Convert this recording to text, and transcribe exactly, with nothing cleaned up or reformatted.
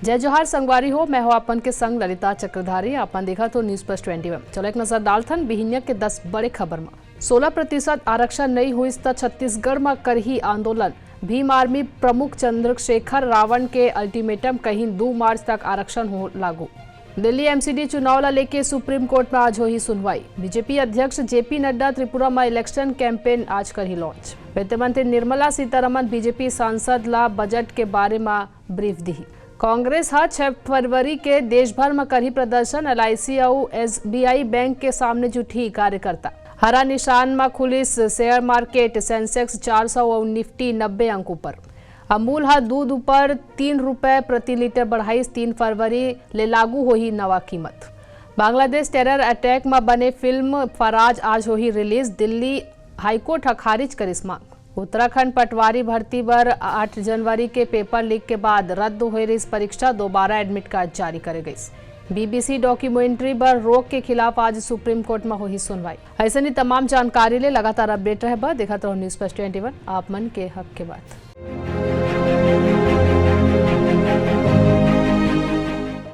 जय जोहार संगवारी हो, मैं हो अपन के संग ललिता चक्रधारी। अपन देखत हो News Plus Twenty One। चलो एक नजर डालथन बिहिनिया के दस बड़े खबर म। सोलह प्रतिशत आरक्षण नइ होइस त छत्तीसगढ़ म करही आंदोलन। भीम आर्मी प्रमुख चंद्रशेखर रावण के अल्टीमेटम, कहिन दू मार्च तक आरक्षण हो लागू। दिल्ली एमसीडी चुनाव ला लेके सुप्रीम कोर्ट में आज होही सुनवाई। बीजेपी अध्यक्ष जेपी नड्डा त्रिपुरा में इलेक्शन कैंपेन आज करही लॉन्च। वित्त मंत्री निर्मला सीतारमन बीजेपी सांसद ला बजट के बारे में ब्रीफ दिही। कांग्रेस ह छह फरवरी के देश भर म करही प्रदर्शन, एलआईसी अउ एसबीआई बैंक के सामने जुटही कार्यकर्ता। हरा निशान म खुलिस शेयर मार्केट, सेंसेक्स चार सौ अउ निफ्टी नब्बे अंक ऊपर। अमूल ह दूध ऊपर तीन रुपए प्रति लीटर बढ़ाइस, तीन फरवरी ले लागू होही नवा कीमत। बांग्लादेश टेरर अटैक म बने फिल्म फराज आज होही रिलीज, दिल्ली हाईकोर्ट ह खारिज करिस मांग। उत्तराखंड पटवारी भर्ती बर आठ जनवरी के पेपर लीक के बाद रद्द होए रिहिस परीक्षा, दोबारा एडमिट कार्ड जारी करे गइस। बीबीसी डॉक्यूमेंट्री बर रोक के खिलाफ आज सुप्रीम कोर्ट म होही सुनवाई। अइसने तमाम जानकारी ले लगातार अपडेट रहे बर देखत रहो News Plus Twenty One, आप मन के हक के बात।